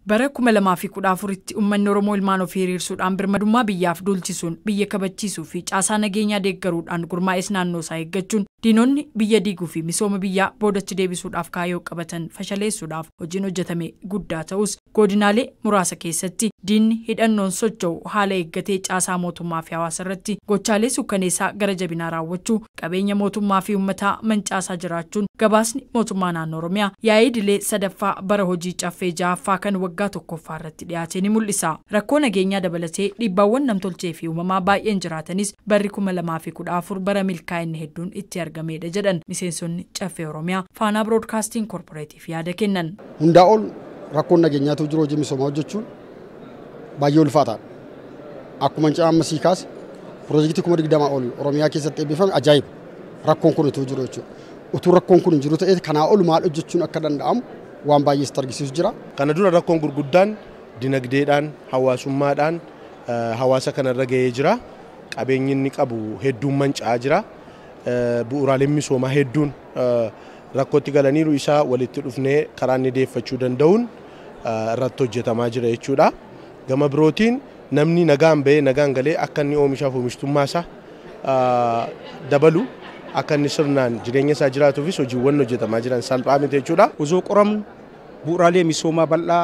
Bara 2014tti uummanni Oromoo ilmaan ofii hiriirsuudhaan birmadummaa biyyaaf duulchisuun biyya kabachiisuu fi caasaa nageenyaa deeggaruudhaan gurmaa'es naannoo isaa eeggachuun diinonni biyya diiguu fi misooma biyyaa boodatti deebisuudhaaf kaayyoo qabatan fashaleessuudhaaf hojiin hojjetame guddaa ta'us godinaalee muraasa keessatti diinni hidhannoon socho'u haala eeggatee caasaa mootummaa fi hawaasa irratti gochaalee sukkaneessaa gara jabinaa raawwachuu qabeenya mootummaa fi uummataa mancaasaa jiraachuun gabaasni mootummaa naannoo Oromiyaa yaa'ii idilee sadaffaa bara hojii caffee ja'affaa kan waggaa tokkoffaa irratti dhiyaate ni mul'isa. Rakkoo nageenyaa dabalatee dhiibbaawwan namtolchee fi uumamaa baay'een jiraatanis barri 2014 bara milkaa'inni hedduun itti argamedha jedhan miseensonni caffee Oromiyaa Faanaa Broadcasting Corporative yaada kennan. Hundaa ol rakkoon nageenyaatu jiru hojii misoomaa hojjechuun baay'ee ulfaataadha. Akkuma amma sii kaase piroojeektii 20,000 ol Oromiyaa keessatti eebbifame ajaa'iba. Rakkoon kun utuu jiru jechuudha. Utuu rakkoon kun hin jiru ta'e kanaa ol maal hojjechuun akka danda'amu waan baay'ee sitti argisiisu jira. Kana dura rakkoon gurguddaan dinagdeedhaan hawaasummaadhaan hawaasa kanarra ga'ee jira. Qabeenyi inni qabu hedduun manca'aa jira. Bu'uuraaleen misoomaa hedduun rakkootti galaniiru isaa walitti dhufnee karaa inni deeffachuu danda'uun irratti hojjetamaa jira jechuudha. Gama birootiin namni nagaan ba'ee nagaan galee akka inni oomishaaf oomishtummaa isaa dabalu akka inni sirnaan jireenya isaa jiraatuufis hojiiwwan hojjetamaa jiran salphaa miti jechuudha. Osoo qoramnu bu'uuraalee misoomaa bal'aa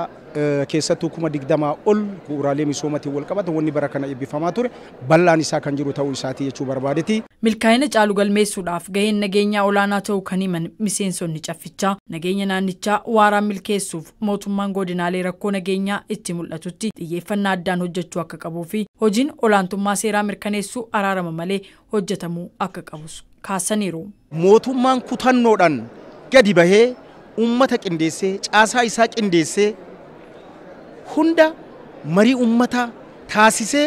keessattuu 20,000 ol bu'uuraalee misoomaatiin wal qabatu wanni bara kana eebbifamaa ture bal'aan isaa kan jiru ta'uu isaatii jechuu barbaadeeti. Milkaa'ina caalu galmeessuudhaaf gaheen nageenyaa olaanaa ta'uu kan himan miseensonni caffichaa nageenya naannichaa waaraan milkeessuuf mootummaan godinaalee rakkoo nageenyaa itti mul'atutti xiyyeeffannaa addaan hojjechuu akka qabuu fi hojiin olaantummaa seeraa mirkaneessuu araarama malee hojjetamuu akka qabus kaasaniiru. Mootummaan kutannoodhaan gadi bahee uummata qindeessee caasaa isaa qindeessee hunda marii uummataa taasisee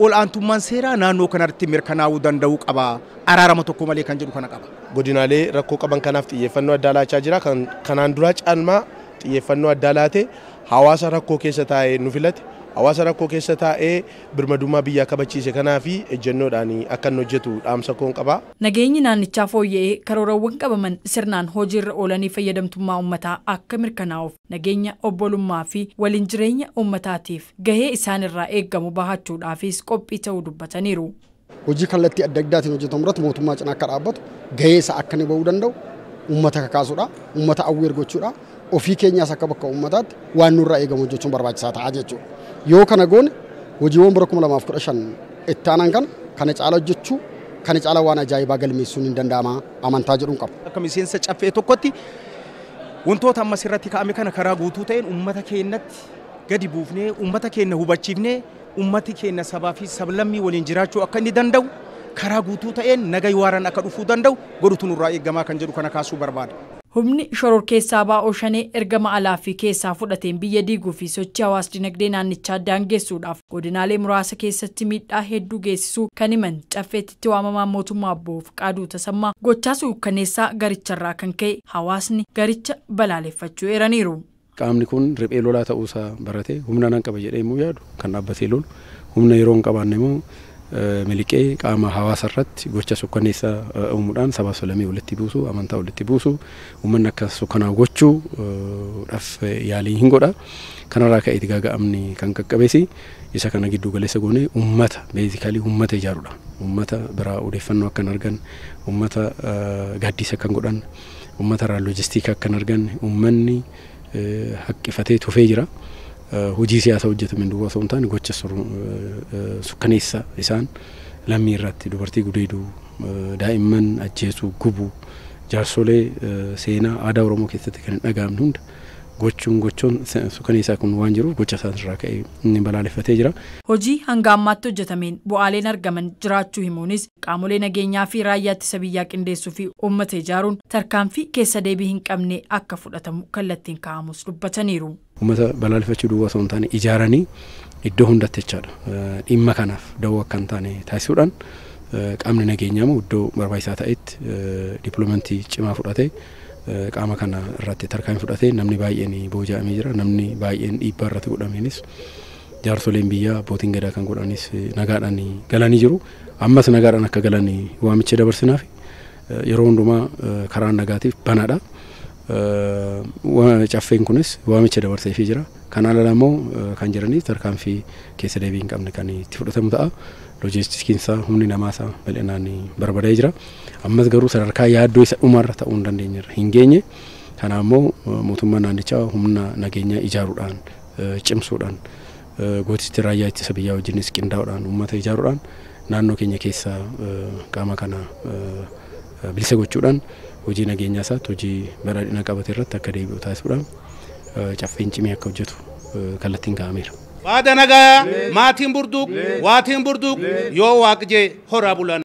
ol'aantummaan seeraa naannoo kanatti mirkanaa'uu danda'uu qaba. Araarama tokko malee kan jedhu kana qaba. Godinaalee rakkoo qaban kanaaf xiyyeeffannoo addaa laachaa jira. Kanaan dura caalmaa xiyyeeffannoo addaa laate hawaasa rakkoo keessa taa'ee nu filate. Hawaasa rakkoo keessa taa'ee birmadummaa biyyaa kabachiise kanaa fi ejjennoodhaan akka inni hojjetu dhaamsa koon qaba. Nageenyi naannichaa fooyya'ee karoorawwan qabaman sirnaan hojiirra oolanii fayyadamtummaa uummataa akka mirkanaa'uuf nageenya obbolummaa fi waliin jireenya uummataatiif gahee isaan irraa eeggamu bahachuudhaafis qophii ta'uu dubbataniiru. Hojii kallattii adda addaatiin hojjetamu irratti mootummaa cinaa akka dhaabbatu gahee isaa akka inni bahuu danda'u uummata kakaasuudha, uummata awweer gochuudha, ofii keenyaas akka bakka uummataatti waan nurraa eegamu hojjechuun barbaachisaa ta'a jechuudha. Yoo kana goone hojiiwwan bara 2015 itti aanan kana caala hojjechuu kana caala waan ajaa'ibaa galmeessuun hin danda'ama amantaa jedhuun qaba. Akka miseensa caffee tokkotti wantoota amma asirratti kaa'ame kana karaa guutuu ta'een uummata keenyatti gadi buufnee uummata keenya hubachiifnee uummati keenya sabaa fi sablammii waliin jiraachuu akka inni danda'u karaa guutuu ta'een nagaa waaraan akka dhufuu danda'u godhutu nurraa eegamaa kan jedhu kana kaasuu barbaada. Humni shororkeessaa baa'oo shanee ergama alaa fi keessaa fudhateen biyya diiguu fi sochii hawaas dinagdee naannichaa daangessuudhaaf godinaalee muraasa keessatti miidhaa hedduu geessisuu kan himan caffeetti waamamaa mootummaa Obbo Fiqaaduu Tasammaa gochaa suukkaneessaa garicharraa kan ka'e hawaasni garicha balaaleffachuu eeraniiru. Qaamni kun riphee lolaa ta'uusaa barate humna nan qaba jedhee immoo yaadu kan dhaabbatee lolu humna yeroo hin qabaanne immoo miliqee qaama hawaasa irratti gocha sukkaneessaa uumuudhaan sabaa solamee walitti buusu amantaa walitti buusu uummanni akka sukkanaa gochuudhaaf yaalii hin godha. Kanarraa ka'eeti gaaga'amni kan qaqqabeesi isa kana giddu galeessa goonee uummata beezikalii uummata ijaaruudha. Uummata biraa odeeffannoo akka hin argan, uummata gaaddisa akka hin godhan, uummata irraa loojistiika akka hin argan, uummanni haqqifatee tufee jira. Hojii siyaasaa hojjetameen duwwaa osoo hin taane gocha sukkaneessa isaan lammii irratti dubartii gudeeduu, daa'imman ajjeesuu, gubuu, jaarsolee seenaa aadaa Oromoo keessatti kan hin dhaga'amne hunda gochuun sukkaneessaa kun waan jiruuf gocha isaanirraa ka'ee inni balaaleffatee jira. Hojii hanga ammaatti hojjetameen bu'aaleen argaman jiraachuu himuunis qaamolee nageenyaa fi raayyaa ittisa biyyaa qindeessuu fi uummata ijaaruun tarkaanfii keessa deebii hin qabne akka fudhatamu kallattiin kaa'amus dubbataniiru. Uummata balaaleffachuu duwwaa osoo hin taane ijaaranii iddoo hundatti jechaadha. Dhimma kanaaf dawoo akka hin taane taasisuudhaan qaamni nageenyaa immoo iddoo barbaachisaa ta'etti dippiloomantii cimaa fudhatee qaama kana irratti tarkaanfii fudhatee namni baay'een booji'amee jira. Namni baay'een dhiibbaa irratti godhameenis jaarsoleen biyyaa abbootiin gadaa kan godhanis nagaadhaan galanii jiru. Ammas nagaadhaan akka galanii waamicha dabarsinaaf yeroo hundumaa karaa nagaatiif banaadha. Caffeen kunis waamicha dabarseefii jira. Kanaan ala immoo kan jiranii tarkaanfii keessa deebii hin qabne kan itti fudhatamu ta'a. Loojistikiin isaa humni namaa isaa bal'inaan barbadaa'ee jira. Ammas garuu sadarkaa yaaddoo isa dhumarra ta'uu hin dandeenyerra hin geenye. Kanaaf immoo mootummaan naannichaa humna nageenyaa ijaaruudhaan cimsuudhaan gootichi raayyaa ittisa biyyaa wajjinis qindaa'uudhaan uummata ijaaruudhaan naannoo keenya keessaa qaama kana bilisa gochuudhaan hojii nageenyaa isaatti hojii badhaadhina qabate irratti akka deebi'u taasisuudhaan caffeen cimee akka hojjetu kallattiin kaa'ameera. Baada nagaa maatiin burduuq waatiin burduuq yoo waaqjee horaa bulan.